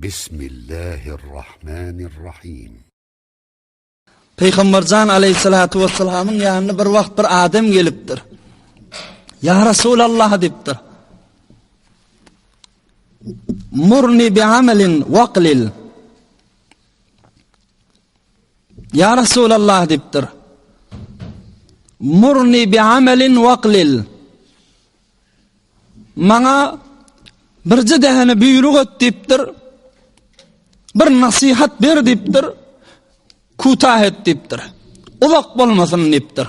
Bismillahirrahmanirrahim. Pygamberjan aleyhissalatu vesselamyň ýanyna bir wagt bir adam gelipdir. Ýa Resulallah diýipdir. Murni bi amelin waqlil. Ýa Resulallah diýipdir. Murni bi amelin waqlil. Maňa birje däne buýruk et diýipdir. Bir nasihat ber diýipdir. Kutah et diýipdir. Uzak bolmasyn diýipdir.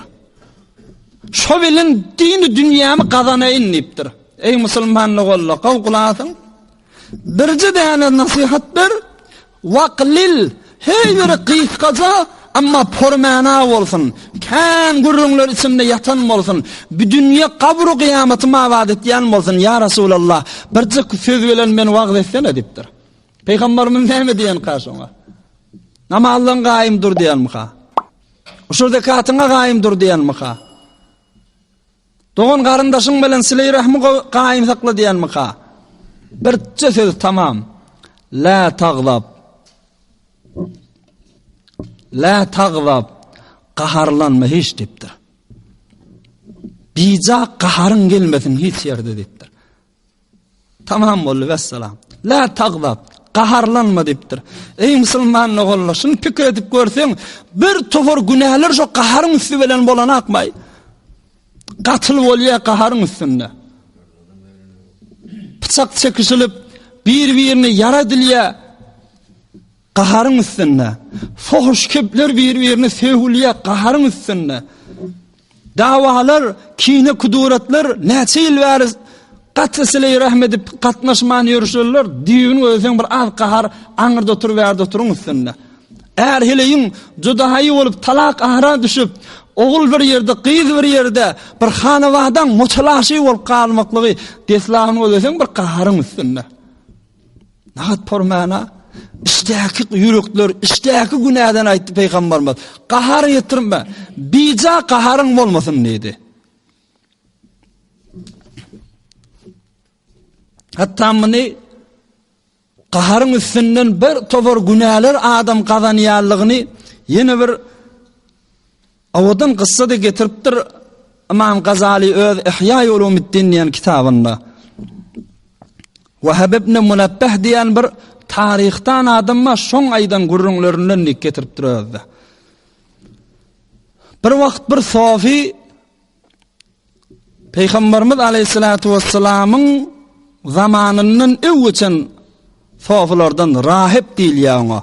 Şo bilen dini dünýämi gazanaýyn diýipdir. Eý musulman ogullar, gowy gulak asyň. Birje däne nasihat ber, Waklil, heý bir gysgaja, emma pormana bolsun, kän gürrüňler içinde ýatan bolsun, bu dünýe gabru gyýamatymy abat etýän bolsun, ýa Resulallah, birje söz bilen meni wagyz etsene diýipdir. Pygamberimiz näme diýenka şoňa? Namazdan gaýym dur diýenmika? Uşur zekatyňa gaýym dur diýenmika? Dogan garyndaşyň bilen sileý rahmy gaýym sakla diýenmika? Birje söz tamam. La tagzab. La tagzab. Gaharlanma hiç diýipdir. Bija gaharyň gelmesin hiç ýerde diýipdir. Tamam boldy wessalam. La tagzab. Gaharlanma diýipdir. Eý musulman ogullar, şuny pikir edip görseň, bir topar günäler şo gaharyň üsti bilen bolan akmaý. Gatyl bolýar gaharyň üstünde. Pyçak çekişilip, bir-birine ýara edilýär. Gaharyň üstünde. Fuhuş kepler bir-birini sögülýär gaharyň üstünde. Dawalar, kine kuduratlar näçe ýyl bäri gaty sileý rahm edip gatnaşman ýörüşerler, düýbüni gözleseň bir az gahar aňyrda otur bärde oturyň üstünde. Är heleýiň judaýy bolup talak ara düşüp, ogul bir ýerde, gyz bir ýerde, bir hanabadaň mutalaşy bolup galmaklygy deslabyny gözleseň bir gaharyň üstünde. Nahat pormana içdäki ýürekler, içdäki günäden aýtdy Pygamberimiz. Gahar getirme, bija gaharyň bolmasyn diýdi. Hatda muny gaharyň üstünden bir topar günäler adam gazanýanlygyny ýene bir Owadan kyssa-da getiripdir Ymam Gazaly öz Ihýa Ulumiddin diýen kitabynda. Wahab ibn Munabbeh diýen bir taryhdan adam bar, şoň aýdan gürrüňlerinden diýip getiripdir özde. Bir wagt bir sofi Pygamberimiz Aleyhissalatu vesselamyň zamanyndan öw geçen sofulardan rahip diýilýär oňa.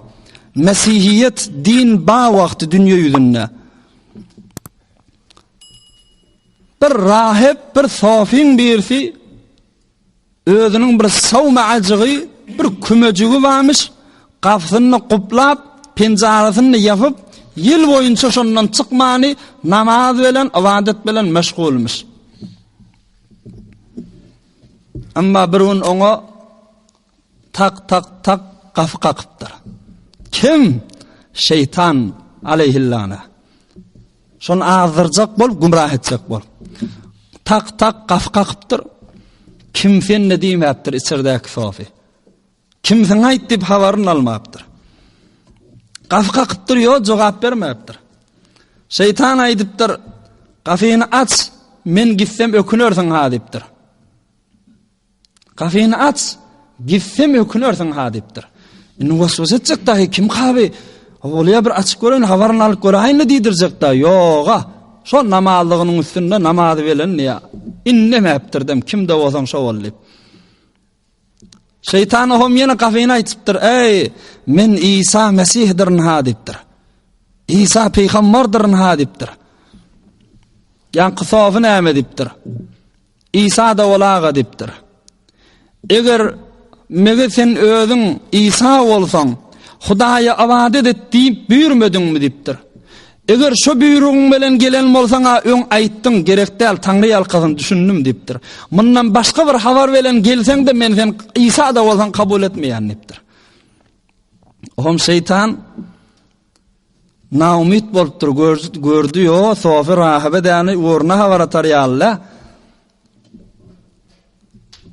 Mesihiýet din ba wagty dünýe ýüzünde. Bir rahip, bir sofyň birisi Özüniň bir sawmajygy, bir kümejigi barmyş, gapysyny guplap, penjarasyny ýapyp, ýyl boýunça şondan çykmany namaz bilen, ybadat bilen meşgulmyş. Emma bir gün oňa tak tak tak gapy kakypdyr. Kim? Şeýtan aleyhillana. Şony azdyrjak bolup, gümrah etjek bolup. Tak tak gapy kakypdyr. Kim sen-de diýmäpdir içerdäki sofy. Kimsiň aýt diýip habaryny almapdyr. Gapy kakypdyr, ýok jogap bermäpdir. Şeýtan aýdypdyr, gapyny aç, men gitsem ökünersiň ha diýipdir. Gapyny aç, gitsem ökünersiň ha diýipdir. Indi waswasa etjek dahy kim kaby? Bolýa bir açyp göreýin, habaryny alyp göräýin diýdirjek da. Ýoga. Şol namazlygynyň üstünde namazy bilen diýä. Indemäpdirdem, kimde bolsaň şo bol diýip. Şeýtan ohm ýene gapyny aýtypdyr. Eý, men Isa Mesihdirin ha diýipdir. Isa pygamberdirin ha diýipdir. Ýaňky sofy näme diýipdir? Isa-da ol aga diýipdir. Eger mege sen özüň Isa bolsaň, Hudaýa ybadat et diýip buýurmadyňmy diýipdir. Eger şo buýrugyň bilen gelen bolsaň-a öň aýtdyň, gerek däl, Taňry ýalkasyn, düşündim diýipdir. Mundan başga bir habar bilen gelseň-de men sen Isa-da bolsaň kabul etmeýän diýipdir. Ohm şeýtan Naumyt bolupdyr, gördi, ýo, Sofi rahybe däni ugruna habar atar ýaly-la.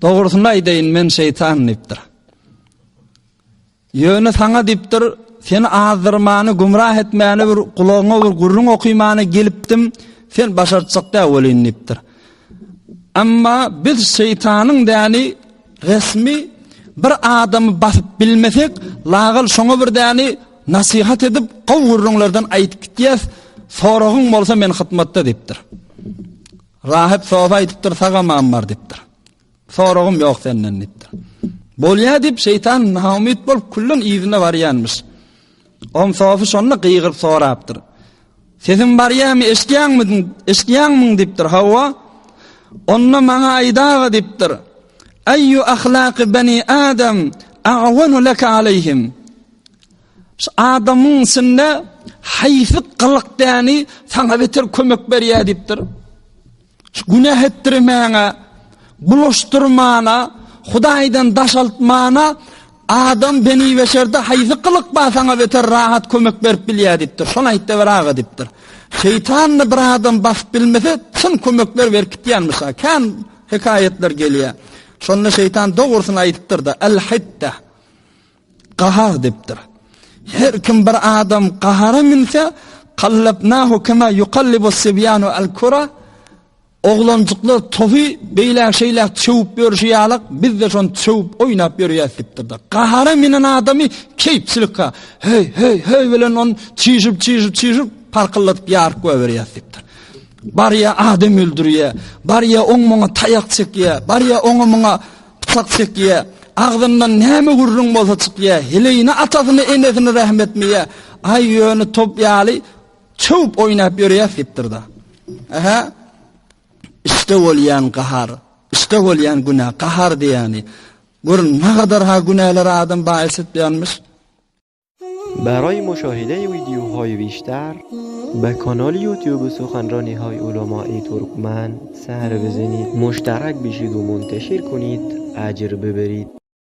Dogrusyny aýdaýyn, men şeýtan diýipdir. Ýöne saňa diýipdir, seni azdyrmany, gümrah etmäni bir gulagyňa bir gürrüň okymany gelipdim, sen başartjak däl welin diýipdir. Emma biz şeýtanyň däni resmi bir adamy basyp bilmesek, lagal şoňa bir däni nasihat edip, gowy gürrüňlerden aýdyp gitýäs, soragyň bolsa men hytmatda diýipdir. Rahyp sofa aýdypdyr, sag-aman bar diýipdir. Soragym ýok senden diýipdir. Bolýa diýip şeýtan naumyt bolup küllen yzyna barýanmyş. Om sofy şonda gygyryp sorapdyr. Sesim barýamy, eşidýäňmi, eşidýäňmiň diýipdir. Hawa. Onda maňa aýdaga diýipdir. Aýu ahlaky bani Adam a'wanu laka alayhim. Şu adamyň içinde haýsy gylyk däni saňa beter kömek berýär diýipdir. Şu günäh etdirmäňe, bulaşdyrmana, Hudaýdan daşaltmana adam benibeşerde haýsy gylyk bar saňa beter rahat kömek berip bilýär diýipdir. Şony aýtda ber aga diýipdir. Şeýtany bir adam basyp bilmese, çyn kömekler berip gitýänmiş. Kän hekaýatlar gelýär. Şonda şeýtan dogrusyny aýdypdyr-da, El-hidde. Gahar diýipdir. Her kim bir adam gahara münse, kallabnahu kema yukallibu sibyanu al-kura, oglanjyklar topy beýläk-şeýläk çöwüp ýörşi ýalak, biz-de şony çöwüp oýnap ýörýäs diýipdir-de. Gahara münen adamy keýpçilik-ha, höý, höý, höý bilen ony çişip, çişip, çişip parkyldadyp ýaryp goýberýäs diýipdir. Barýa adam öldürýär, barýa oň-muňa taýak çekýär, barýa oňa-muňa Pyçak çekýä, agzyndan näme gürrüň bolsa çykýa, heleýine atasyny enesini rähm etmeýä, aý ýöne top ýaly çöwüp oýnap ýörýäs diýipdir-da. Ähä. Içde bolýan gahar, içde bolýan günä, gahar diýýäni. Gör nagadar-ha günäler adam baýys etýänmiş. برای مشاهده ویدیوهای بیشتر به کانال یوتیوب سخنرانی های علمای ترکمن سر بزنید مشترک بشید و منتشر کنید اجر ببرید.